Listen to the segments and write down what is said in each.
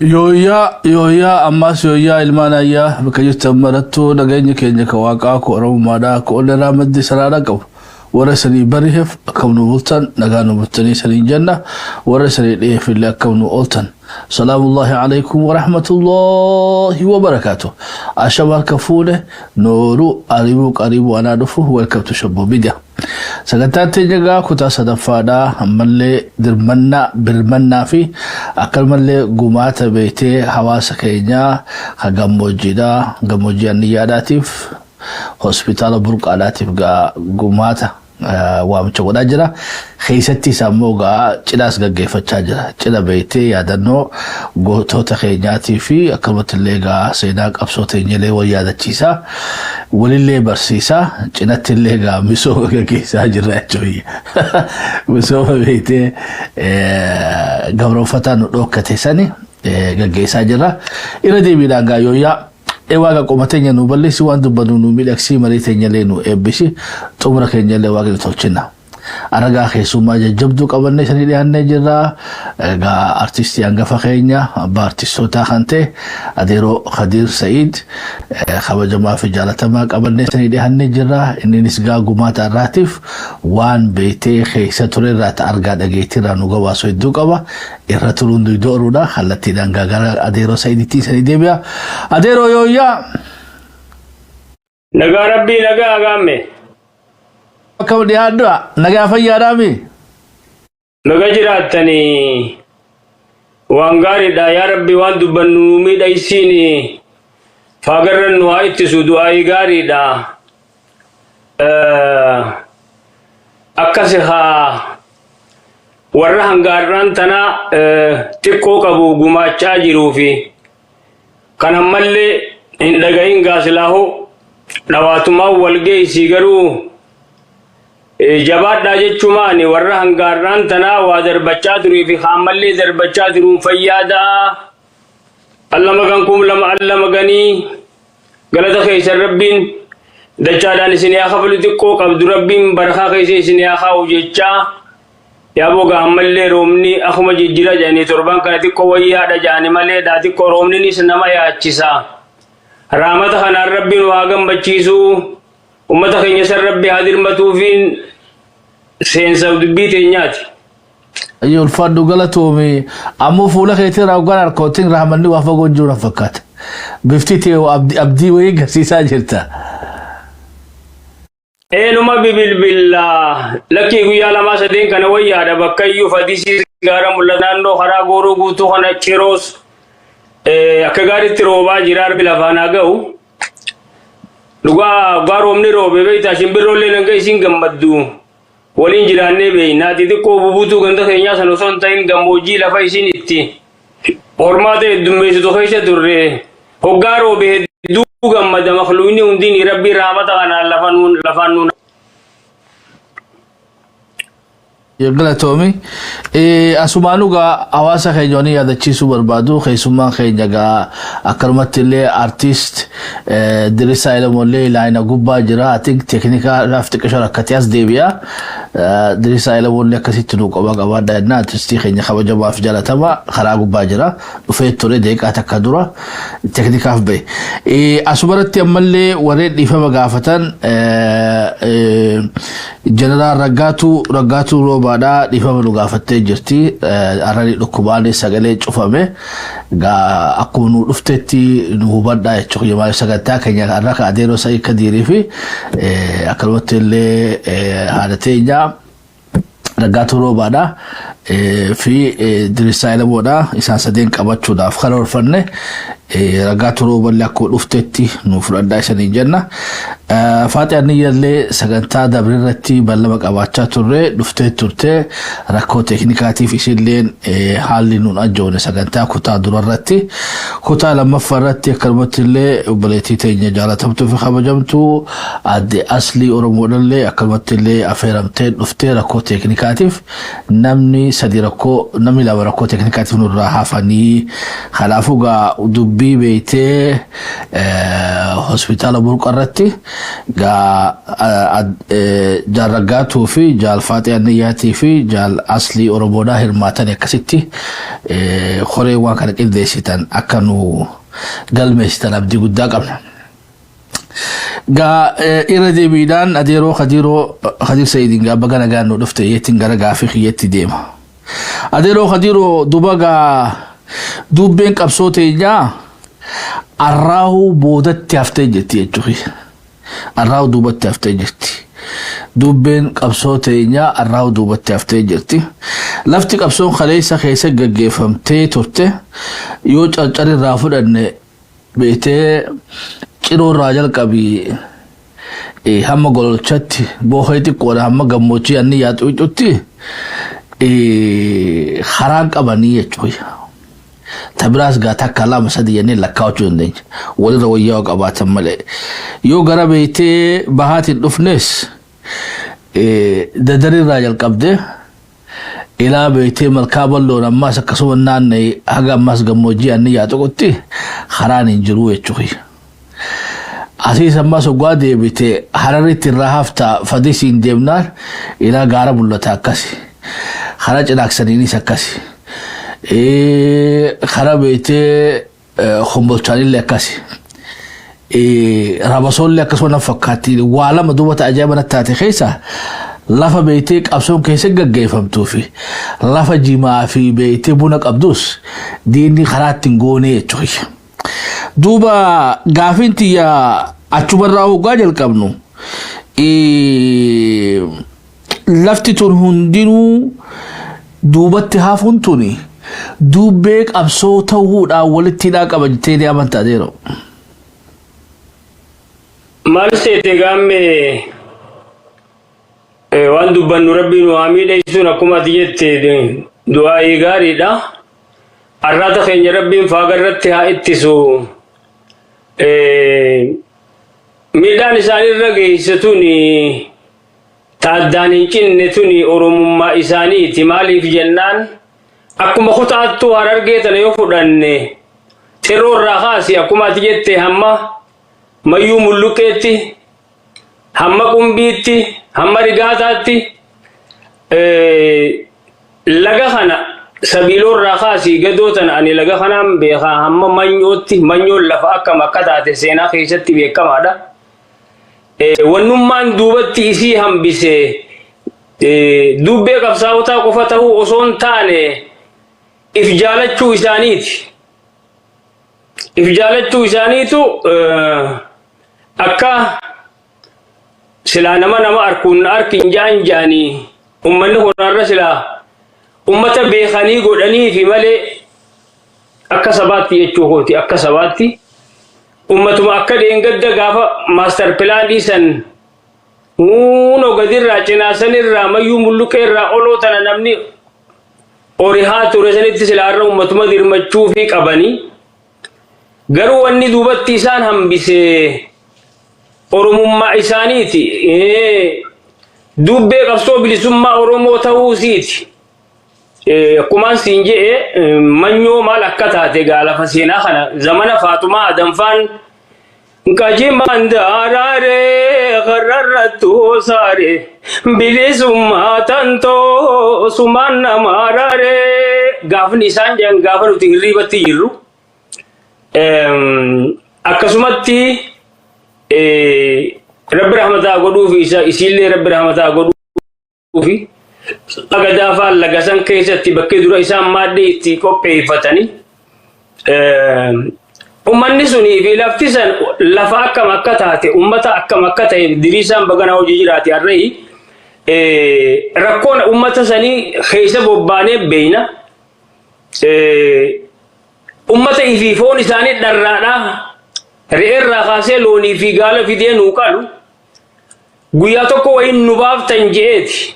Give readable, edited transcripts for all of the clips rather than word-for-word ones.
Yooyyaa yooyyaa ammaas yooyyaa ilmaan ayyaa bakka jirtan marattuu nageenya keenya ka waaqaa ka oromummaadhaa ka onnirraa maddi saraadhaa qabu warra isanii bariheef akkam nu bultan nagaa nu bultanii isaniin jenna warra isanii dhiheef illee akkam nu ooltan salaamullaahi alaikum warahmatullaahi wabarakaatu ashama harka fuune nooruu aribuu qaribuu anaa dhufu welcome to Shabboo Media. Sagantaan teenya egaa kutaa sadaffaadha. Ammallee dirmannaa, birmannaa fi akkanumallee gumaata beektee hawaasa keenyaa ka gammoojjiidha, gammoojjii anniyyaadhaatiif hospitaala burqaadhaatiif gaa gumaata waamicha godhaa jira. Keessatti isaa immoo gaa cidhaas gaggeeffachaa jira. Cidha beektee yaadannoo gootota keenyaatii fi akkanumatti illee gaa seenaa qabsoo teenyallee wal yaadachiisa. Walillee barsiisa. Cinatti illee gaa misooma gaggeessaa jirra jechuudha. Misooma beektee gabroonfataan nu dhookkate sani gaggeessaa jirra. Irra deebiidhaan gaa yooyyaa Ee Waaqa qoma teenya nu bal'isi waan dubbannu nu miidhagsii marii teenyallee nu eebbisi xumura keenyallee waaqni tolchina. Aragaa keessummaa jajjabduu qabannee isanii dhiyaannee jirra. Egaa artistii hangafa keenya abbaa artistootaa kan ta'e Adeeroo Kadiir Sa'iid kabajamaa fi jaalatamaa qabannee isanii dhiyaannee jirra. Inninis gaa gumaata irraatiif waan beektee keessa ture irraa ta argaa dhageettii irraa nu gabaasu hedduu qaba. Irra turuun duyda oruudha. Kallattiidhaan gaa gara Adeeroo Sa'iiditti isanii deebi'a. Adeeroo yooyyaa! Nagaa rabbii nagaa gaamme. Akkam dhiyaadhaa nagaa fayyaadhaami. Naga jiraattanii waan gaariidha yaa rabbi waan dubbannu nu miidhaysiin faagarran nu haa ittisu du'aayii gaariidha. Akkas haa warra hanga har'aan tanaa xiqqoo qabu gumaachaa jiruu fi kan ammallee hin dhagahin gaasilaahoo dhawaatumaan wal geessii garuu jabaadhaa jechumaan warra hanga har'aan tanaa waa darbachaa turii fi ammallee darbachaa jiruun fayyaadaa. Alla magan kum lama alla maganii galata keessan rabbiin dachaadhaan isin haa kafalu xiqqoo qabdu rabbiin barakaa keessa isin haa kaa'u jechaa yaa boga ammallee roobni akkuma jijjiira jedhanii torban kana xiqqoo wayyaadha jedhani malee dhaa xiqqoo roobninis nama yaachisa. Raamata kanaan rabbiin waa gammachiisu ummata keenya san rabbi haa dirmatuufiin seensa dubbii teenyaati. Ayyee ulfaadhu galatoomi. Ammoo fuula keetii irraa hoggaan harkootiin rahmanni waa fagoo jiru na fakkaata. Bifti tee abdii wayii garsiisaa jirta. Eenuma bibilbilla lakkii guyyaa lamaa sadeen kana wayyaadha bakka iyyuu fadisii gaara mul'ata naannoo karaa gooroo guutuu kana ciroos akka gaariitti roobaa jira arbi lafaan haa ga'u. Dhugaa dhugaa roobni roobe beektaa shimbirroollee hanga isiin gammaddu waliin jiraannee beeknaa xixiqqoo bubuutuu ganda keenyaa sana osoo hin ta'in gammoojjii lafa isiin itti hormaata heddummeessitu keessa turre hoggaa roobe hedduu gammada makluuqni hundinii rabbii raamata kanaan lafa nuun lafaan nuun Galatoomi. Asumaanuu gaa hawaasa keenya wani yaadachiisuu barbaadu keessummaan keenya gaa akkanumatti illee artiist Dirisaa Elemoollee laayina gubbaa jira. I think teeknikaadhaaf xiqqisho rakkatee as deebi'a. Dirisaa Elemoollee akkasitti nuu qoba qabaadha jennaa artistii keenya kabajamaa fi jaalatama karaa gubbaa jira. Dhufee ture deeqaa takka dura teeknikaaf bahe. Asumarratti ammallee warreen dhiifama gaafatan Jeneraal Raggaatuu Raggaatuu Roobaadhaa dhiifama nu gaafattee jirti. Arrani dhukkubaan sagalee cufame. Gaa akkuma nu dhuftetti nu hubadhaa jechuudha. Maaliif sagantaa keenya har'a ka Adeeroo Sa'ii Kadiirii fi akkanumatti illee haadha teenyaa Raggaatuu Roobaadha fi Diriirsaa Elemoodha. Isaan sadeen qabachuudhaaf karoorfanne. Raggaatuu Rooballee akkuma dhuftetti nu fudhadhaa isaniin jenna. Faaxee Anniyyallee sagantaa dabre irratti ballama qabaachaa turre dhuftee turte rakkoo teeknikaatiif isilleen haalli nuun ajoone sagantaa kutaa dura irratti. Kutaa lammaffaa irratti akkanumatti illee obboleettii teenya jaalatamtuu fi kabajamtuu Aadde Aslii Oromoodhallee akkanumatti illee affeeramtee dhuftee rakkoo teeknikaatiif namni sadi rakkoo namni lama rakkoo teeknikaatiif nurraa hafanii kanaafuu gaa dubbii Dubbii beeytee hospitaala Burqa irratti gaa Jaal Raggaatuu fi Jaal Faaxee Anniyyaatii fi Jaal Aslii Oromoodhaa hirmaatan. Akkasitti koree waan kana qindeessitan akka nu galmeessitan abdii guddaa qabna. Gaa irra deebiidhaan adeeroo Kadiiroo Kadir Sa'idiin gaa baga nagaan nu dhufte yeettiin gara gaafii kiyyeetti deema. Adeeroo Kadiiroo, duba gaa dubbeen qabsoo teenyaa arraahuu boodatti haftee jirti jechuudha. Arraahuu duubatti haftee jirti. Dubbeen qabsoo teenyaa arraahuu duubatti haftee jirti. Lafti qabsoon kaleessa keessa gaggeeffamtee turte yoo Carcar irraa fudhanne, beetee Ciroo irraa jalqabii hamma Gololchatti, boohee xiqqoodha, hamma gammoojjii Anniyyaa Xuuxutti karaan qabanii jechuudha. Tabiraas gaa takka, lama, sadi jennee lakkaa'achuu dandeenya. Walirra wayyaa qabaatan malee. Yoo gara beektee bahaatiin dhufnes, Dadarirraa jalqabdee ilaa beektee Malkaa Bal'oon, ammaas akkasuma naanna'e haga ammaas gammoojjii Anniyyaa Xuqutti karaan hin jiru jechuudha. Asiis ammas hoggaa deebite Hararitti irraa hafta, Fadisiin deemnaan ilaa gaara mul'ata akkasi. Karaa Cinaaksaniinis akkasi. Karaa beektee Kombolchaanillee akkasi. Rabasoollee akkasuma na fakkaatti. Waa lama duuba ajaa'iba natti taate keessa, lafa beektee qabsoon keessa gaggeeffamtuu fi lafa jimaa fi beektee buna qabdus diinni karaa ittiin goonee jechuudha. Duuba gaafiin tiyya achumarraa hoggaa jalqabnu, lafti tun hundinuu duubatti hafuun tuni dubbee qabsoo ta'uudhaan walitti hidhaa qaba jettee ni amantaa, adeeroo? Maal seete gaamme, waan dubbannu Rabbiin waa miidheessuun akkuma ati jette du'aa'ii gaariidha. Arraata keenya Rabbiin faaga irratti haa ittisu. Miidhaan isaanirra geesse tuni taaddaan hin cinne tuni Oromummaa isaaniiti. Maaliif jennaan, akkuma kutaattuu Harargee tana yoo fudhanne, Xirroo irraa kaasi akkuma ati jette hamma Mayyuu Mulluqqeetti, hamma Qumbiitti, hamma Rigaataatti, laga kana sabiiloo irraa kaasii gadoo tana ani laga kanaan beekaa hamma Manyootti. Manyoon lafa akkam akka taate seenaa keessatti beekamaadha. Wannummaan duubatti isii hambise dubbee qabsaa'otaa qofa ta'uu osoo hin taane if jaalachuu isaaniiti. If jaalachuu isaaniitu akka silaa nama nama arkuun na arkin jaan jaanii ummanni kun har'a silaa ummata beekanii godhanii fi malee akka sabaatti jechuu kooti, akka sabaatti ummatuma akka dheengadda gaafa master plan dhiisan huunoo gadirraa Cinaasanirraa, Mayyuu Mulluqeerraa oloo tana namni orihaa ture sanitti silaa har'a ummatuma dirmachuu fi qabanii. Garuu wanni duubatti isaan hambise Oromummaa isaaniiti. Dubbee qabsoo bilisummaa Oromoo ta'uu isiiti. Akkumaan siin je'e, Manyoo maal akka taate gaa lafa seenaa kana zamana Faaxumaa Adanfaan qajimaan daaraaree karrarrattuu saare bilisummaa tantoo sumaan namaaraaree gaafni isaan jedhan gaafa nuti hirriibatti jirru. Akkasumatti Rabbi rahmataa godhuufi isa isiillee Rabbi rahmataa godhuufi agadaa faan lagasan keessatti bakkee dura isaan maaddii itti qopheeffatanii ummanni sunii fi lafti san lafa akkam akka taate, ummata akkam akka ta'e diriisaan bagana hojii jiraate har'ayi rakkoon ummata sanii keessa bobbaanee beeyna. Ummata ifii foon isaanii dharraadhaa re'eerraa kaasee loonii fi gaala fidee nuu qalu guyyaa tokko wayiin nu baaftan je'eeti.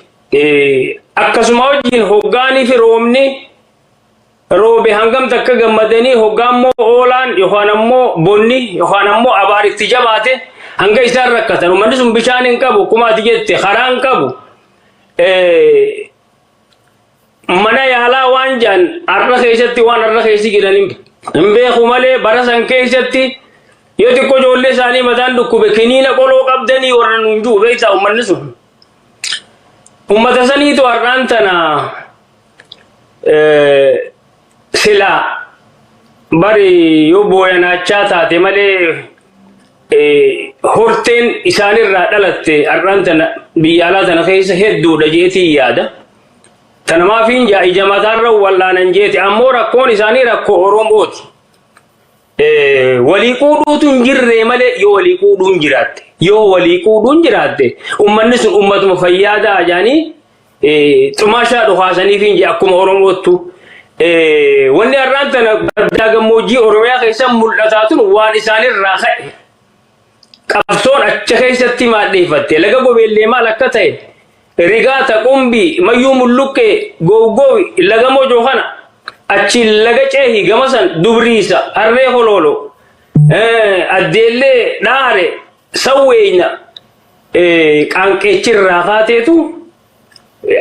Akkasuma wajjin hoggaanii fi roobni roobe hangam takka gammadanii, hoggaan immoo oolaan yookaan ammoo bonni yookaan ammoo abaaritti jabaate hanga isaan rakkatan. Uummanni sun bishaan hin qabu, akkuma ati jette karaa hin qabu. Mana yaalaa waan jedhan har'a keessatti waan har'a keessa jiran Hin beeku malee bara san keessatti yoo xiqqoo ijoollee isaanii mataan dhukkube kiniina qoloo qabdanii warra nuun jiru beektaa uummanni sun. Uummata saniitu har'aan tana silaa bari yoo booyanaachaa taate malee horteen isaanirraa dhalatte har'aan tana biyya alaa tana keessa hedduudha jeetii yaada. Tanamaafiin jaa ija mataarra wallaanan jeeti ammoo rakkoon isaanii rakkoo Oromooti. Walii quudhuutu hin jirree malee yoo walii quudhuun jiraatte yoo walii quudhuun jiraatte ummanni sun ummatuma fayyaadaa jaanii xumaashaa dhukaasaniif hin jee akkuma Oromoottu. Wanni har'aan tana baddaa gammoojjii Oromiyaa keessa mul'ataa tun waan isaanirraa ka'e. Qabsoon achi keessatti maadheeffatte laga gobeellee maal akka ta'e rigaata qumbii mayyuu mulluqqee gowgowi laga mojoo kana achi laga ceehi gama san dubriisa harree holoolo addeellee dhaare sawweeyna qaanqeechirraa kaateetu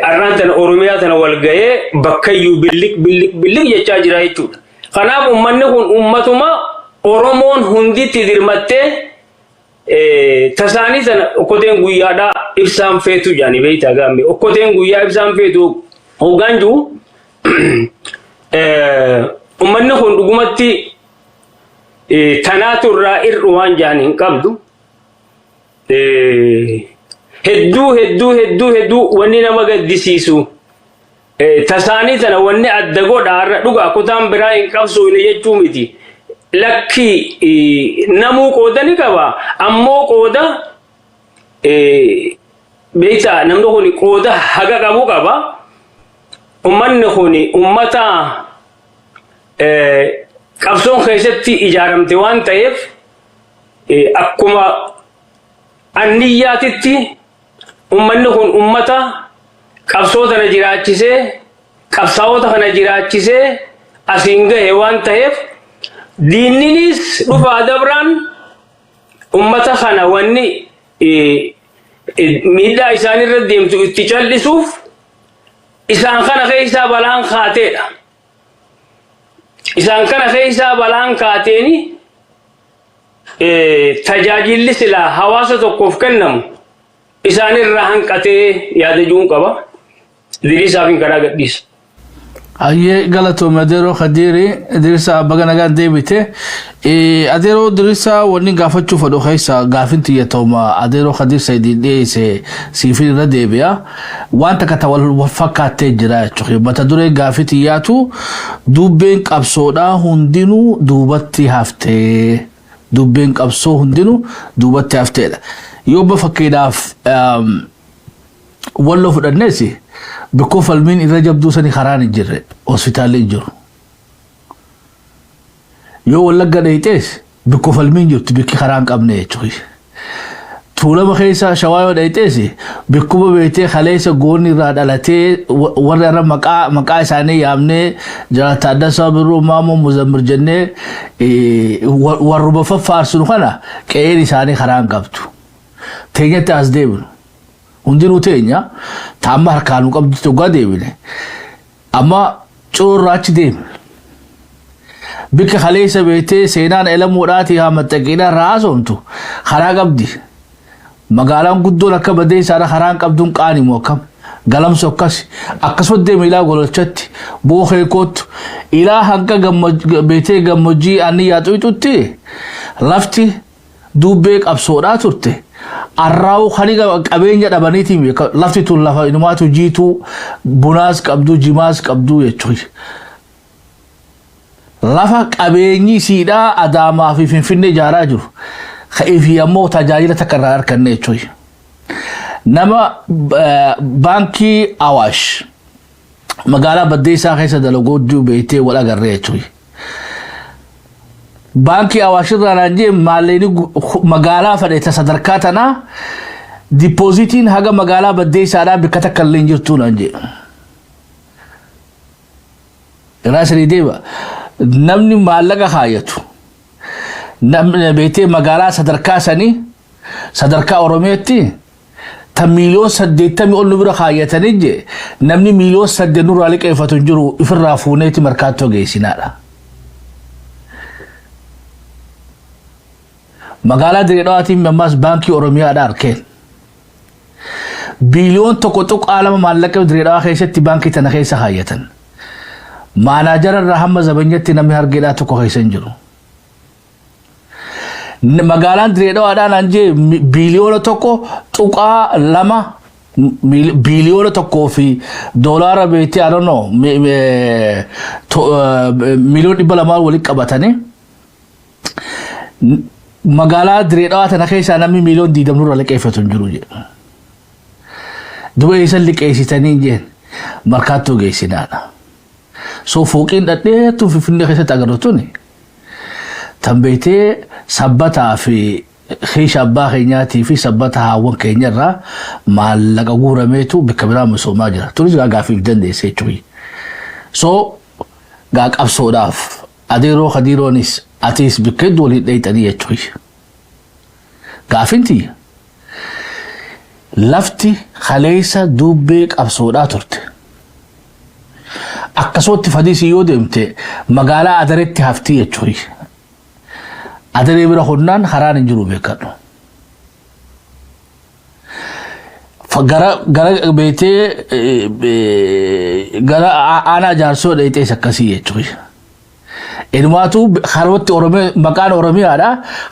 har'aan tana Oromiyaa tana wal gahee bakkayyuu billik billik billik jechaa jira jechuudha. Kanaaf uummanni kun uummatuma Oromoon hunditti dirmattee tasaanii tana okkoteen guyyaadhaa ibsaan feetu jedhanii beektaa gaamme okkoteen guyyaa ibsaan feetu hoggaan jiru uummanni kun dhugumatti tanaatu irraa ir'u waan jedhan hin qabdu. Hedduu hedduu hedduu hedduu wanni nama gaddisiisu tasaanii tana wanni adda godha har'a dhugaa kutaan biraa hin qabsoofne jechuu miti. Lakki namuu qooda ni qaba ammoo qooda beektaa namni kun qooda haga qabu qaba. Ummanni kun ummata qabsoon keessatti ijaaramte waan ta'eef akkuma anniyyaatitti ummanni kun ummata qabsoo tana jiraachisee qabsaa'ota kana jiraachisee asiin gahe waan ta'eef diinninis dhufaa dabraan ummata kana wanni miidhaa isaanirra deemtu itti cal'isuuf isaan kana keessaa balaan kaateedha. Isaan kana keessaa balaan kaateeni tajaajilli silaa hawaasa tokkoof kennamu isaanirraa hanqatee yaada jiruun qaba. Diriisaaf hin karaa gadhiisa. Hayyee galatoome Adeeroo Kadiiri Idrisaa baga nagaan deebite. Adeeroo Idrisaa wanni gaafachuu fedhu keessa gaafin tiyya ta'uma Adeeroo Kadiir Sayidiin dhiyeesse siifin irra deebi'a. Waan takka ta wal fakkaattee jira jechuudha. Mata duree gaafii tiyyaatu dubbeen qabsoodhaa hundinuu duubatti haftee. Dubbeen qabsoo hundinuu duubatti hafteedha. Yoo ba fakkiidhaaf Walloo fudhannees bikkoo falmiin irra jabduu sani karaan hin jirre hospitaalli hin jiru. Yoo Wallagga dheeyxees bikkoo falmiin jirtu bikki karaa hin qabne jechuudha. Tuulama keessa Shawaa yoo dheeyxees bikkuma beektee kaleessa goonni irraa dhalatee warra irra maqaa maqaa isaanii yaamnee Jaraal Taaddasaa Birruu Maamoo Muzammir jennee warruma faffaarsinu kana qe'een isaanii karaa hin qabdu. Teenyatti as deebinu. Hundinuu teenya ta amma harkaa nu qabdutti hoggaa deebine amma coorraa achi deemne. Bikka kaleessa beektee seenaan elamuudhaatii haa maxxaqiidhaa irraa haasomtu karaa qabdi. Magaalaan guddoon akka badee isaadha karaan qabduun qaanimu akkam. Galamsu akkas akkasuma deeme ilaa gololchatti bookee koottu ilaa hanga beektee gammojjii anniyyaa xuyxutti lafti duubbee qabsoodhaa turte arraa'uu kan qabeenya dhabaniitiin beeka lafti tun lafa inumaatu jiituu bunaas qabdu jimaas qabdu jechuudha. Lafa qabeenyi isiidhaa Adaamaa fi Finfinnee ijaaraa jiru. Ka'ii ammoo tajaajila takka irraa arganne jechuudha. Nama baankii Awaash magaalaa Baddeessaa keessa dalaguu beektee wal agarree jechuudha. Baankii Awaash irraa naan jee maallaqni magaalaa fadhe ta sadarkaa tanaa dippoozitiin haga magaalaa Baddeessaadhaa bikka takka illee hin jirtu naan jee. Irraa isinii deema. Namni maallaqa kaayatu namni beektee magaalaa sadarkaa sanii sadarkaa Oromiyaatti ta miiliyoon 80 ol nu bira kaayyatanii jee namni miiliyoon 8 nurraa liqeeffatu hin jiru ifirraa fuuneeti markaattoo geessinaadha. Magaalaa Dirree Dhawaatiin ammaas Baankii Oromiyaadha arkeen. Biiliyoon 1.2 maallaqa Dirree Dhawaa keessatti baankii tana keessa kaayyatan. Maanaajara irraa hamma zabanyatti namni hargeedhaa tokko keessa hin jiru. Magaalaan Dirree Dhawaadhaan anjee biiliyoona 1.2, biiliyoona 1 fi doolaara beektee, I don't know, 200,000,000 walitti qabatanii magaalaa Dirree Dhawaa tana keessaa namni miiliyoon 20 nurra liqeeffatu hin jiru jedhu. Duba eessan liqeessitanii jeen, markaattoo geessinaadha. So fooqiin dhadheetu Finfinnee keessatti agarru tuni tan beektee sabbataa fi keesha abbaa keenyaatii fi sabbata haawwan keenya irraa maallaqa guurameetu bakka biraa misoomaa jira. Tunis gaa gaaffiif dandeesse jechuudha. So gaa qabsoodhaaf adeeroo kadiiroonis atiis bakka hedduu waliin dheeyxanii jechuudha. Gaaffiin tiyya, lafti kaleessa dubbee qabsoodhaa turte. Akkasumatti fadisii yoo deemte magaalaa Adareetti haftii jechuudha. Adaree bira honnaan karaan hin jiru, beekadhu. Gara beetee gara aanaa jaarsoo dheexees akkasii jechuudha. Inumaatu karooti Oromiyaa, maqaan Oromiyaadha.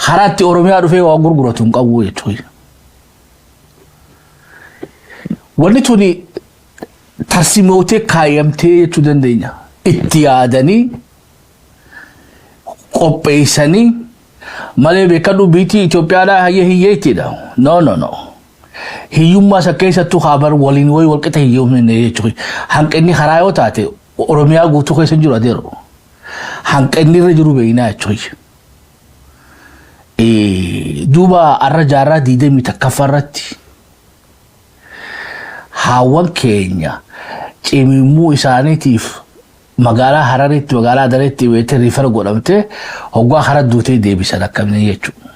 Karaatti Oromiyaa dhufee waan gurguratu hin qabu jechuudha. Wanni tuni tarsimootee kaayamtee jechuu dandeenya. Itti yaadanii qopheessanii malee, beekadhu, biitii Itoophiyaadhaa hayya hiyyeettiidha. No, no, no. Hiyyummaa isa keessattuu haabar waliin wayi walqixa hiyyoomne jechuudha. Hanqinni karaa yoo taate Oromiyaa guutuu keessa hin jiru adeero. Hanqinni irra jiru beeknaa jechuudha. Duuba arra jaarraa 21ffaa irratti haawwan keenya cimimmuu isaaniitiif magaalaa Hararitti, magaalaa Adareetti beektee refer godhamte, hoggaa hara duutee deebisan akkamni jechuudha.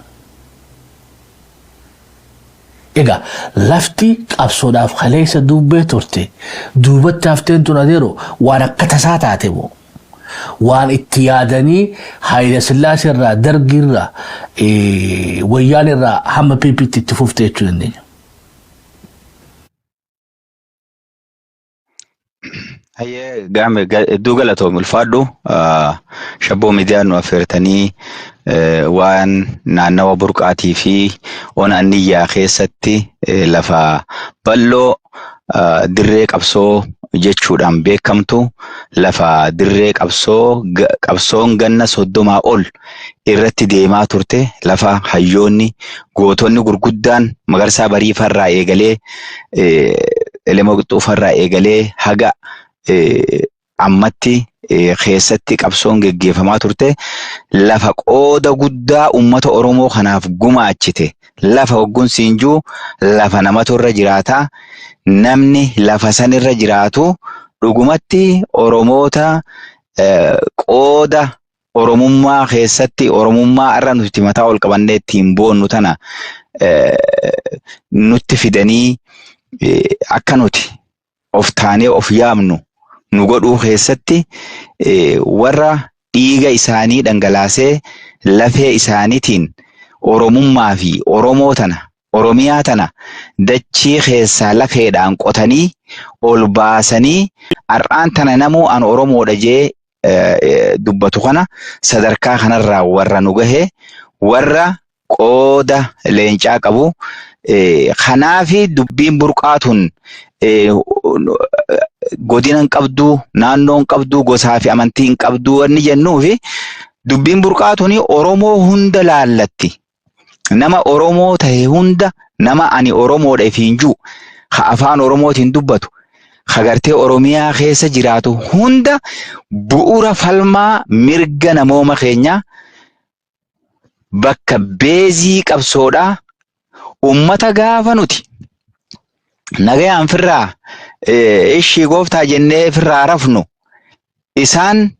Egaa lafti qabsoodhaaf kaleessa dubbee turte duubatti hafteen tun, adeero, waan akka tasaa taate moo waan itti yaadanii Haayila Sillaasee irraa, Dargii irraa, Wayyaan irraa hamma PPtti itti fufte jechuu dandeenya? Hayyee gaame, hedduu galatoomi, ulfaadhu. Shabboo Miidiyaa nu affeertanii waan naannawa burqaatii fi ona anniyyaa keessatti lafa bal'oo dirree qabsoo jechuudhaan beekamtu, lafa dirree qabsoo qabsoon ganna 30 ol irratti deemaa turte, lafa hayyoonni gootonni gurguddaan Magarsaa Bariifarraa eegalee, Elemoo Qixxuufarraa eegalee haga ammatti keessatti qabsoon geggeeffamaa turte, lafa qooda guddaa uummata Oromoo kanaaf gumaachite, lafa hoggun siinjuu lafa namatu irra jiraata. Namni lafa san irra jiraatu dhugumatti Oromoota qooda Oromummaa keessatti Oromummaa irra nuti mataa ol qabannee ittiin boonnu tana nutti fidanii akka nuti of taanee of yaamnu nu godhuu keessatti warra dhiiga isaanii dhangalaasee lafee isaaniitiin Oromummaa fi Oromoo tana, Oromiyaa tana dachii keessaa lafeedhaan qotanii ol baasanii har'aan tana namuu an Oromoodha jee dubbatu kana sadarkaa kanarraa warra nu gahe, warra qooda leencaa qabu. Kanaafi dubbiin burqaa tun godina hin qabdu, naannoo hin qabdu, gosaa fi amantii hin qabdu wanni jennuufi dubbiin burqaa tuni Oromoo hunda laallatti. Nama Oromoo tahe hunda, nama ani Oromoodha ifiin jiru, ka afaan Oromootiin dubbatu, ka gartee Oromiyaa keessa jiraatu hunda bu'uura falmaa mirga namooma keenyaa, bakka beezii qabsoodhaa ummata. Gaafa nuti nagayaan firraa ishii gooftaa jennee firraa rafnu, isaan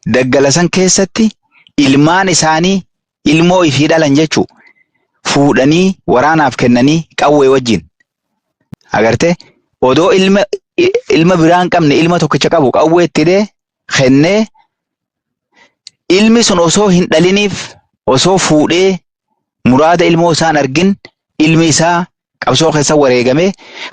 daggala san keessatti ilmaan isaanii, ilmoo ifii dhalan jechuu, fuudhanii waraanaaf kennanii qawwee wajjin. Agartee, odoo ilma biraa hin qabne, ilma tokkicha qabu qawwee itti hidhee kennee, ilmi sun osoo hin dhaliniif osoo fuudhee Muraada ilmoo isaan argin ilmi isaa qabsoo keessa wareegame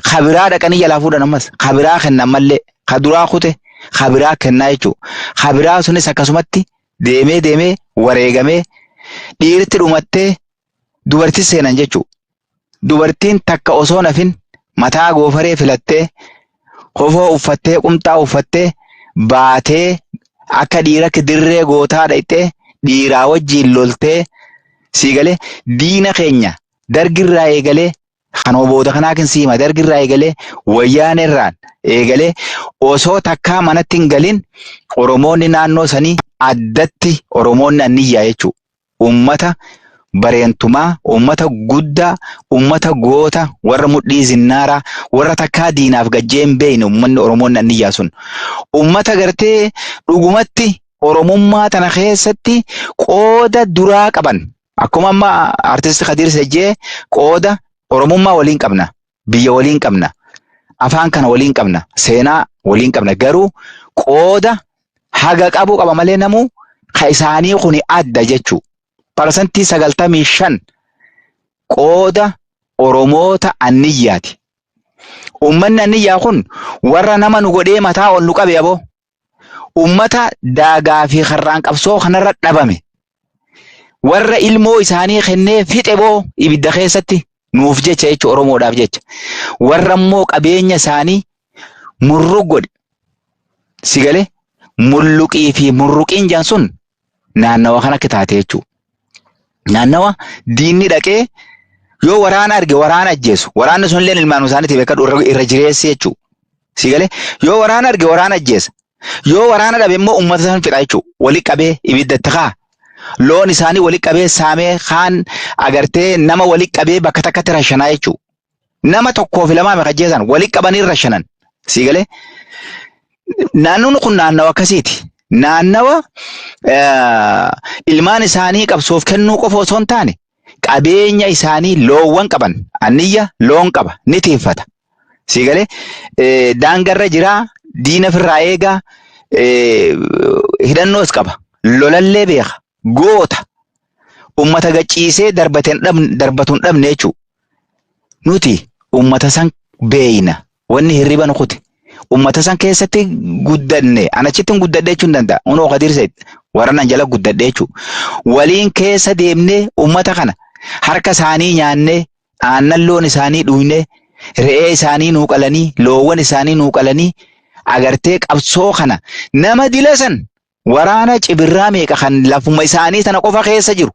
kabiraa dhaqanii jalaa fuudhan ammas kabiraa kennan mallee kaduraa kute kabiraa kennaa jechuudha. Kabiraa sunis akkasumatti deemee deemee wareegamee dhiirti dhumattee dubartii seenan jechuudha. Dubartiin takka osoo nafin mataa goofaree filattee kofoo uffattee qumxaa uffattee baatee akka dhiiratti dirree gootaa dhaqxee dhiiraa wajjiin loltee sii galee diina keenya dargirraa eegalee kanuma booda kanaa kin siima dargirraa eegalee wayyaanerraan eegalee osoo takkaa manatti hin galin Oromoonni naannoo sanii addatti Oromoonni anniyyaa jechuudha. Ummata bareentumaa, ummata guddaa, ummata goota, warra mudhii zinnaaraa, warra takkaa diinaaf gajjee hin beekne ummanni Oromoonni anniyyaa sun. Ummata gartee dhugumatti Oromummaa tana keessatti qooda duraa qaban. Akkuma amma artisti Kadiir Sejjee qooda Oromummaa waliin qabna, biyya waliin qabna, afaan kana waliin qabna, seenaa waliin qabna. Garuu qooda haga qabu qaba malee namuu ka isaanii kuni adda jechuu. 95% qooda Oromoota anniyyaati. Uummanni anniyyaa kun warra nama nu godhee mataa ol nu qabe aboo. Uummata daagaa fi karraan qabsoo kanarra dhabame. Warra ilmoo isaanii kennee fixe boo ibidda keessatti nuuf jecha jecha Oromoodhaaf jecha. Warra immoo qabeenya isaanii murruq godhe. Si galee mulluqii fi murruqiin jaan sun naannawa kana akka taate jechuudha. Naannawa diinni dhaqee yoo waraana arge waraana ajjeesu. Waraanni sun illee ilmaan isaaniitiif beekadhu irra jireessi jechuudha. Si galee yoo waraana arge waraana ajjeesa. Yoo waraana dhabe immoo uummata san fixa jechuudha. Wali qabee ibidda itti kaa'a. Loon isaanii wali qabee saamee kaan agartee nama wali qabee bakka takkatti rashanaa jechuudha. Nama tokkoo fi lamaa meeqa ajjeesan wali qabanii rashanan. Si galee naannoon kun naannawa akkasiiti. Naannawa ilmaan isaanii qabsoof kennuu qofa osoo hin taane qabeenya isaanii loowwan qaban anniyya loon qaba ni tiiffata. Si galee daangarra jiraa diina ofirraa eegaa hidhannoos qaba lolallee beeka goota ummata gachiisee darbatu hin dhabne jechuudha. Nuti ummata san beeyna wanni hirriba nu kute ummata san keessatti guddanne an achitti hin guddadhe jechuun danda'a. Unoo Kadiir Said warra nan jala guddadhe jechuudha. Waliin keessa deemnee ummata kana harka isaanii nyaannee aannan loon isaanii dhuynee re'ee isaanii nuu qalanii loowwan isaanii nuu qalanii agartee qabsoo kana nama dila san waraana cibirraa meeqa kan lafuma isaanii tana qofa keessa jiru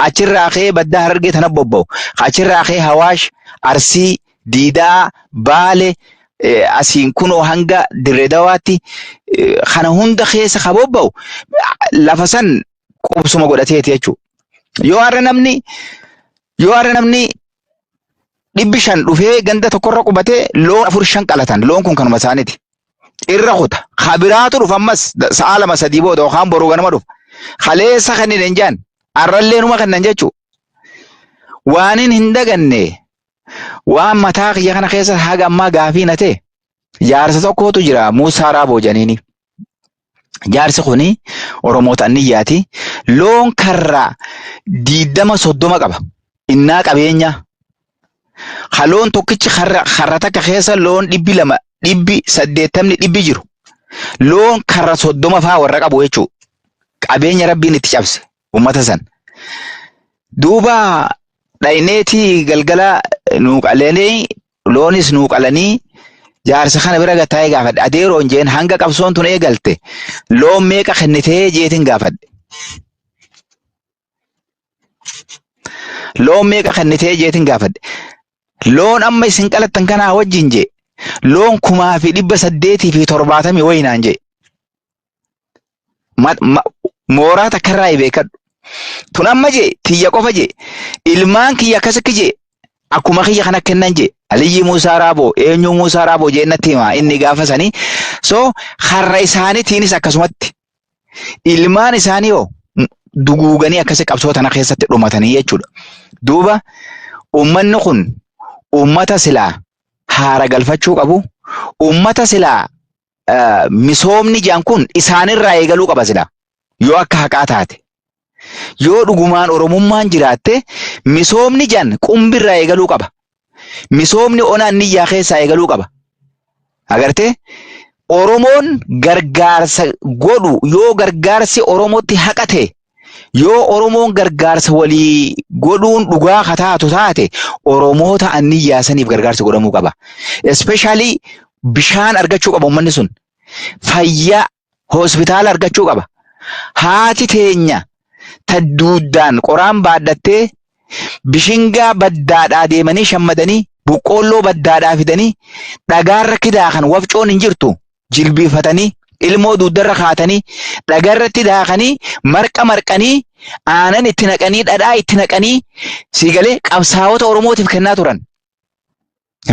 achirraa ka'ee baddaa harargee tana bobba'u achirraa ka'ee hawaash arsii diidaa baale asiin kunoo hanga dirree dawaatti kana hunda keessa ka bobba'u lafa san qubsuma godhateeti jechuudha. Yoo har'a namni yoo har'a namni 500 dhufee ganda tokkorra qubatee loon afur shan qalatan loon kun kanuma isaaniiti. Irra kuta. Kabiraatu dhufa ammas sa'a lama sadii booda yookaan boruu ganama dhufa. Kaleessa kanneen hin jaan har'allee numa kennan jechuudha. Waanin hin daganne waan mataa kiyya kana keessa haga ammaa gaafii na ta'e jaarsa tokkotu jira Muusaa Raaboo jedhaniini. Jaarsi kuni Oromoota anniyyaati. Loon karra 20 30 qaba. Innaa qabeenya. Ha loon tokkichi karra karra takka keessa loon 200 180 dhibbi jiru. Loon karra 30 faa warra qabu jechuudha. Qabeenya rabbiin itti cabse uummata san. Duuba dhayneetii galgala nuu qalanii loonis nuu qalanii jaarsa kana bira gataa'ee gaafadhe. Adeeroon jeen hanga qabsoon tun eegalte loon meeqa kennitee jeetiin gaafadhe. Loon meeqa kennitee jeetiin gaafadhe. Loon amma isin qalattan kanaa wajjin jee loon 1870 wayinaan jee. Mooraa takkarraa beekadhu. Tun amma jee tiyya qofa jee ilmaan kiyya akkasitti jee akkuma kiyya kana kennan jee Aliyyi Muusaa Raaboo eenyu Muusaa Raaboo jee natti hima inni gaafa sanii so har'a isaaniitiinis akkasumatti ilmaan isaanii hoo duguuganii akkasi qabsoo tana keessatti dhumatanii jechuudha. Duuba uummanni kun uummata silaa haara galfachuu qabu uummata silaa misoomni jedhan kun isaanirraa eegaluu qaba silaa yoo akka haqaa taate. Yoo dhugumaan Oromummaan jiraatte misoomni jan Qumbirraa eegaluu qaba. Misoomni ona Anniyyaa keessaa eegaluu qaba. Agartee? Oromoon gargaarsa godhu yoo gargaarsi Oromootti haqate yoo Oromoon gargaarsa walii godhuun dhugaa ka taatu taate Oromoota Anniyyaa saniif gargaarsi godhamuu qaba. Especially bishaan argachuu qaba uummanni sun. Fayyaa hospitaala argachuu qaba. Haati teenya ta duuddaan qoraan baadhattee bishingaa baddaadhaa deemanii shammadanii boqqoolloo baddaadhaa fidanii dhagaarra kidaakan wafcoon hin jirtu jilbiifatanii ilmoo duuddarra kaatanii dhagarratti daakanii marqa marqanii aanan itti naqanii dhadhaa itti naqanii siigalee qabsaa'ota Oromootiif kennaa turan.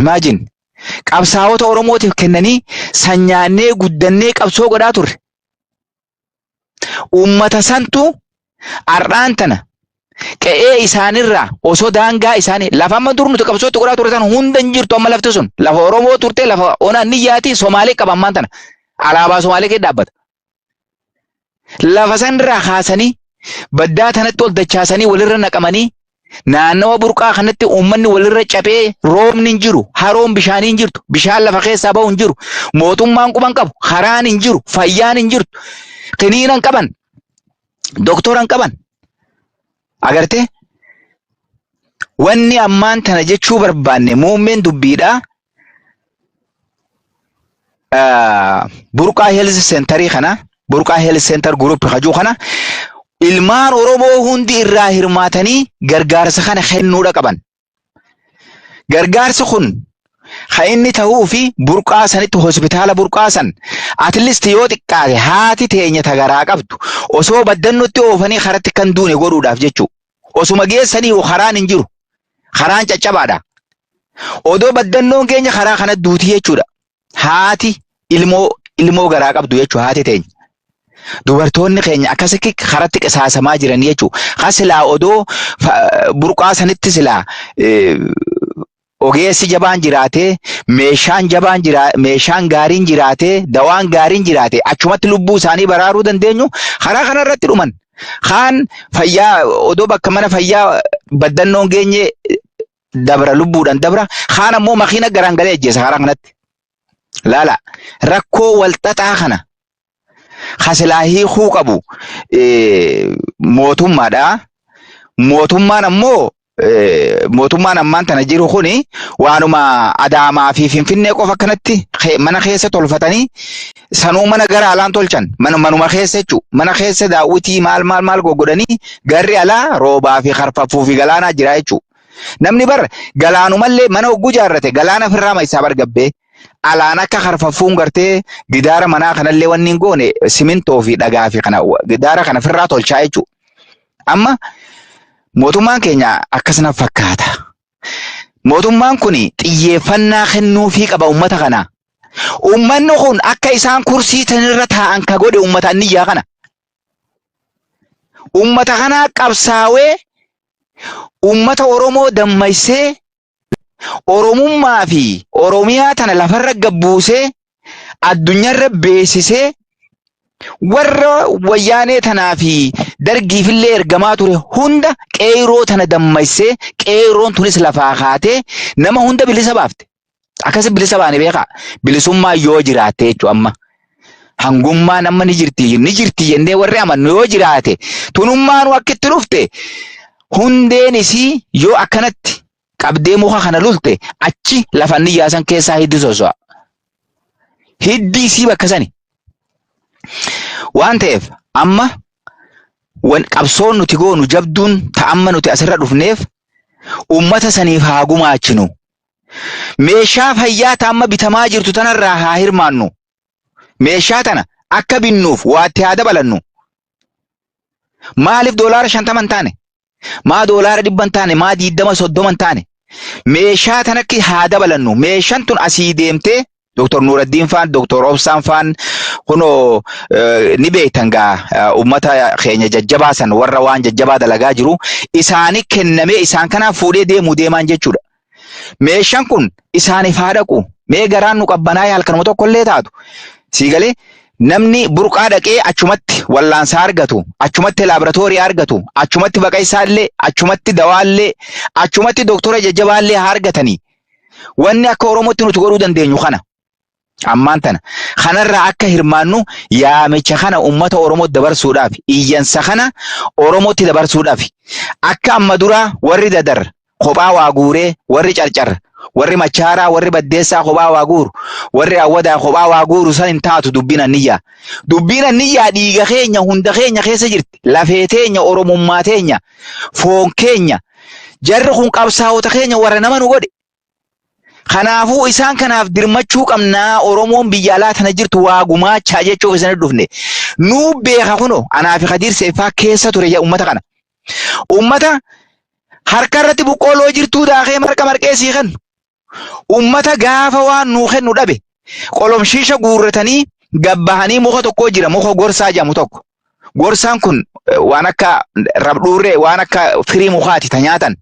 Imagine qabsaa'ota Oromootiif kennanii sanyaannee guddannee qabsoo godhaa turre. Uummata santu har'aan tana qe'ee isaanirraa osoo daangaa isaanii lafa amma dur nuti qabsootti godhaa turre san hunda hin jirtu. Amma lafti sun lafa Oromoo turte, lafa ona Anniyyaati Somaalee qaba. Ammaan tana alaabaa Somaalee keessa dhaabbata. Lafa sanirraa kaasanii baddaa tanatti ol dachaasanii walirra naqamanii naannawa burqaa kanatti uummanni walirra caphee roobni hin jiru, haroon bishaanii hin jirtu, bishaan lafa keessaa bahu hin jiru, mootummaan quban qabu, karaan hin jiru, fayyaan hin jirtu, kiniina hin qaban, doktora hin qaban. Agartee? Wanni ammaan tana jechuu barbaanne muummeen dubbiidhaa Burqaa Health Centerii kana, Burqaa Health Center Group hajuu kana ilmaan Oromoo hundi irraa hirmaatanii gargaarsa kana kennuudha qaban. Gargaarsi kun kan inni ta'uu fi burqaa sanitti hospitaala burqaa san at least yoo xiqqaate haati teenya tagaraa qabdu osoo baddannutti oofanii karatti kan duune godhuudhaaf jechuudha. Osuma geessanii karaan hin jiru. Karaan caccabaadha. Odoo baddannoon keenya karaa kana duutii jechuudha. Haati ilmoo garaa qabdu jechuudha haati teenya. Dubartoonni keenya akkasitti karatti qisaasamaa jiran jechuudha. Ka silaa odoo burqaa sanitti silaa ogeessi jabaan jiraatee, meeshaan jabaan jira, meeshaan gaariin jiraatee, dawaan gaariin jiraate achumatti lubbuu isaanii baraaruu dandeenyu karaa kana irratti dhuman. Kaan fayyaa odoo bakka mana fayyaa baddannoon geenye dabra, lubbuudhaan dabra. Kaan ammoo makiina garaan galee ajjeesa karaa kanatti. Laala, rakkoo walxaxaa kana kasilaa hiikuu qabu mootummaadha. Mootummaan ammoo mootummaan ammaan tana jiru kuni waanuma Adaamaa fi Finfinnee qofa akkanatti mana keessa tolfatanii sanuu mana gara alaan tolchan manuma keessa jechuudha. Mana keessa daawwitii maal maal maal goggodhanii garri alaa roobaa fi karfaffuu fi galaanaa jira jechuudha. Namni bar galaanumallee mana hogguu jaarrate galaana ofirraa maisaa bar gabbee alaan akka karfaffuun gartee gidaara manaa kanallee wanni hin goone simintoo fi dhagaa fi kana gidaara kana ofirraa tolchaa jechuudha. Amma mootummaan keenya akkasuma fakkaata. Mootummaan kun xiyyeeffannaa kennuufii qaba uummata kana. Uummanni kun akka isaan kursii tanirra taa'an ka godhe uummata Anniyyaa kana. Uummata kanaa qabsaawee uummata Oromoo dammaysee Oromummaa fi Oromiyaa tana lafarra gabbuusee addunyaarra beeksisee warra wayyaanee tanaa fi dargiifillee ergamaa ture hunda qeeroo tana dammaysee qeeroon tunis lafaa kaatee nama hunda bilisa baafte. Akkasi bilisa baane beekaa. Bilisummaa yoo jiraatte jechuudha amma. Hangummaan amma ni jirti ni jirti jennee warri amannu yoo jiraate tunummaanuu akka itti dhufte hundeen isii yoo akkanatti qabdee muka kana lulte achi lafa inni yaasan keessaa hiddi soso'a. Hiddi isii bakka sani. Waan ta'eef amma qabsoon nuti goonu jabduun ta amma nuti asirra dhufneef uummata saniif haa gumaachinu. Meeshaa fayyaa ta amma bitamaa jirtu tanarraa haa hirmaannu. Meeshaa tana akka binnuuf waatti haa dabalannu. Maaliif $50 hin taane? Maa $100 hin taane? Maa 20 30 hin taane? Meeshaa tanatti haa dabalannu. Meeshaan tun asii deemtee Dr. Nuuraddiin faan, Dr. Obsaan faan kunoo ni beektan gaa uummata keenya jajjabaa san warra waan jajjabaa dalagaa jiru isaanii kennamee isaan kanaaf fuudhee deemuu deemaan jechuudha. Meeshaan kun isaaniif haa dhaqu. Mee garaan nu qabbanaa'ee halkanuma tokko illee taatu. Sii galee Namni burqaa dhaqee achumatti wallaansa argatu, achumatti laaboraatoorii argatu, achumatti baqaysaallee, achumatti dawaallee, achumatti doktora jajjabaallee haa argatanii. Wanni akka Oromootti nuti godhuu dandeenyu kana. Ammaan tana. Kanarraa akka hirmaannu yaamicha kana uummata Oromootti dabarsuudhaaf, iyyansa kana Oromootti dabarsuudhaaf, akka amma duraa warri Dadar kophaa waa guuree, warri Carcar, warri Machaaraa, warri Baddeessaa kophaa waa guuru, warri Awwadaa kophaa waa guuru san hin taatu dubbiin anniyyaa. Dubbiin anniyyaa dhiiga keenya hunda keenya keessa jirti. Lafee teenya, Oromummaa teenya, foon keenya. Jarri kun qabsaa'ota keenya warra nama nu godhe. Kanaafuu isaan kanaaf dirmachuu qabnaa, Oromoon biyya alaa tana jirtu waa gumaachaa jechuuf isin dhufne. Nuu beeka kunoo anaa fi Kadiir Seeffaa keessa ture uummata kana. Uummata harka irratti boqqolloo jirtuu daakee marqa marqee sii kennu. Uummata gaafa waan nuu kennu dhabe qolomshiisha guurratanii gabbahanii muka tokko jira, muka gorsaa jedhamu tokko. Gorsaan kun waan akka rabdhuurree, waan akka firii mukaati ta nyaatan.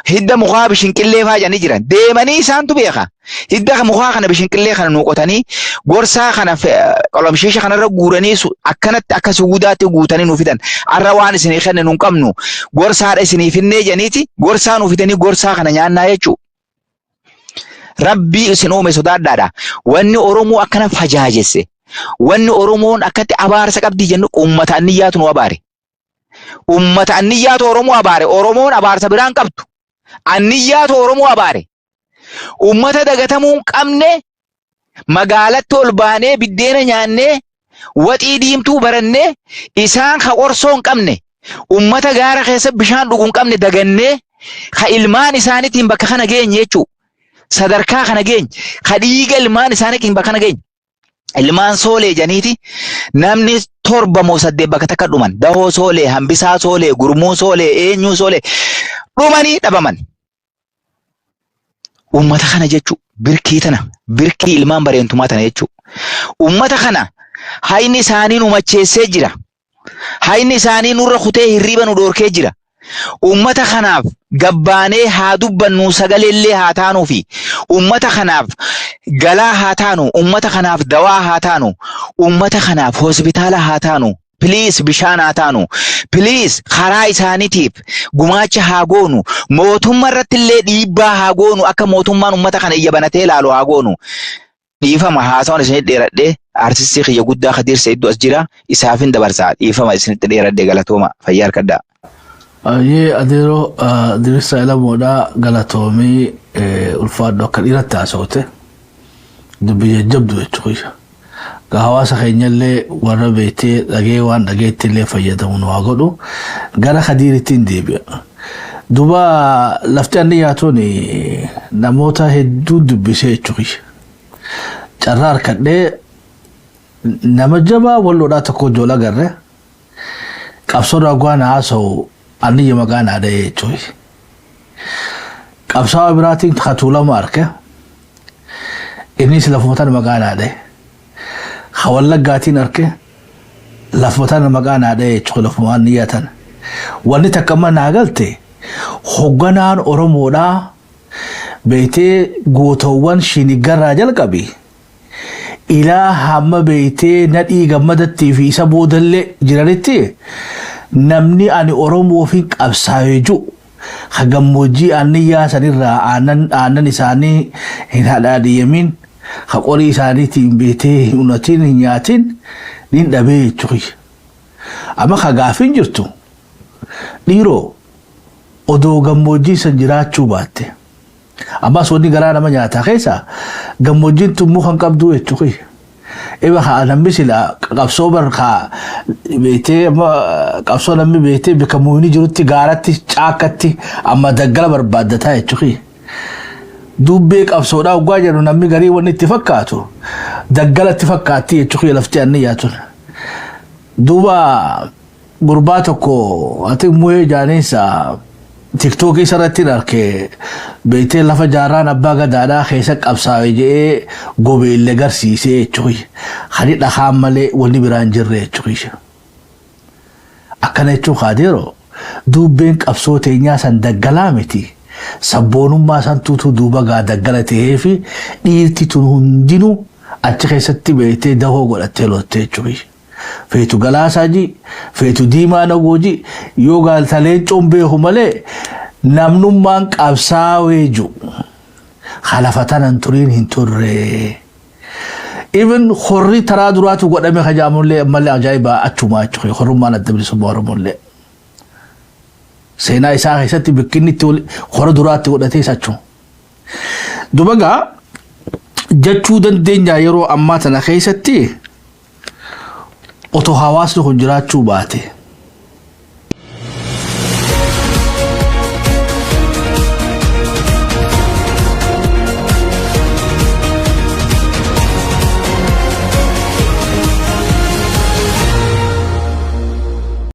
Hidda mukaa bishinqillee faa jedhanii jiran. Deemanii isaantu beeka. Hidda mukaa kana, bishinqillee kana nuu qotanii, gorsaa kana qolomshiisha kanarra guuranii, akkanatti akka sugudaatti guutanii nuu fidan. Har'a waan isinii kenne nu hin qabnu. Gorsaadha isinii finnee jedhaniiti gorsaa nuu fidanii gorsaa kana nyaannaa jechuudha. Rabbii isin uume sodaadhaadha. Wanni Oromoo akkana fajaajesse. Wanni Oromoon akkatti abaarsa qabdii jennu uummata anniyyaatu nu abaare. Uummata anniyyaatu Oromoo abaare. Oromoon abaarsa biraan qabdu. Anniyyaatu Oromoo abaare. Uummata dagatamuu hin qabne, magaalatti ol baanee biddeena nyaannee waxii diimtuu barannee, isaan ka qorsoo hin qabne, uummata gaara keessa bishaan dhugu hin qabne dagannee, ka ilmaan isaaniitiin bakka kana geenye jechuudha. Sadarkaa kana geenye, ka dhiiga ilmaan isaaniitiin bakka kana geenye. Ilmaan soolee janiiti namni torba moo saddeet bakka takka dhuman. Dahoo soolee, hambisaa soolee, gurmuu soolee, eenyuu soolee dhumanii dhabaman. Uummata kana jechuun birkii tana, birkii ilmaan bareentumaa tana jechuudha. Uummata kana hayni isaanii nu macheessee jira. Hayni isaanii nurra kutee hirriiba nu dhoorkee jira. Uummata kanaaf gabbaanee haa dubbannu, sagaleellee haa taanuufi, uummata kanaaf galaa haa taanu, uummata kanaaf dawaa haa taanu, uummata kanaaf hospitaala haa taanu. Please, bishaan haa taanu. Please, karaa isaaniitiif gumaacha haa goonu. Mootummaa irratti illee dhiibbaa haa goonu, akka mootummaan uummata kana iyya banatee ilaalu haa goonu. Dhiifama, haasawaan isinitti dheeradhee, artistii kiyya guddaa Kadiir Seedduu as jira, isaafin dabarsaa. Dhiifama, isinitti dheeradhee, galatooma, fayyaa harkadhaa. Ayyee adeeroo Dirisa Elamoodhaa, galatoomii, ulfaadhu, akka dhiiratti haasawte, dubbii jajjabdu jechuudha. Gaa hawaasa keenyallee warra beektee dhagee waan dhageetti illee fayyadamu nu haa godhu. Gara Kadiiritti hin deebi'a. Duuba lafti anniyyaa tun namoota hedduu dubbisee jechuudha. Carraa harkadhee nama jabaa walloodhaa tokko ijoollee agarre, qabsoo ragaan haasa'u anniyya maqaa naa dha'ee jechuudha. Qabsaa'aa biraatiin katuulama arke, innis lafuma tana maqaa naa dha'e. Ka Wallaggaatiin arke, lafuma tana maqaa naa dha'e jechuudha, lafuma anniyyaa tana. Wanni takka amma naa galte, hogganaan Oromoodhaa beektee gootawwan shiniggarraa jalqabi ilaa hamma beektee Nadhii Gammadattii fi isa boodallee jiranitti, namni ani Oromoof hin qabsaa'ee jiru ka gammoojjii anniyyaa sanirraa aannan isaanii hin hadhaadhiyamin, ka qorii isaaniitiin beektee hin unatin, hin nyaatin nin dhabee jechuudha. Amma ka gaafiin jirtu, dhiiroo, odoo gammoojjii san jiraachuu baatte, ammas wanni garaa nama nyaataa keessa gammoojjiin tun muka hin qabdu jechuudha. Iba haa namni sila qabsoo bar haa beektee, amma qabsoo namni beektee bakka mukni jirutti, gaaratti, caakkatti, amma daggala barbaaddataa jechuudha. Dubbee qabsoodhaa waggaa jedhu namni garii wanni itti fakkaatu daggalatti fakkaatti jechuudha lafti anniyyaa tun. Duuba gurbaa tokko ati muhee jaaniinsa TikTokii isarratti arke, beektee lafa jaarraan abbaa gadaadhaa keessa qabsaa'e jedhee gobeellee garsiisee jechuudha. Hani dhakaan malee wanni biraan jirre jechuudha. Akkana jechuun kaadeeroo dubbeen qabsoo teenyaa san daggalaa miti. Sabboonummaa san tuutu duuba gaa daggala ta'ee fi dhiirti tun hundinuu Achi keessatti beektee dahoo godhattee loltee jechuudha. Feetu Galaasaa ji, feetu Diimaa Nagoo ji, yoo gaalta Leencoon beeku malee namnummaan qabsaawee jiru. Halafa tanan turiin hin turre. Even horri taraa duraatu godhame kajaamullee ammallee ajaa'ibaa achumaa jechuudha. Horummaan Adda Bilisummaa Oromollee. Seenaa isaa keessatti bikkinni itti hora duraatti godhatee achuma. Dubagaa jechuu dandeenya, yeroo ammaa tana keessatti otoo hawaasni kun jiraachuu baate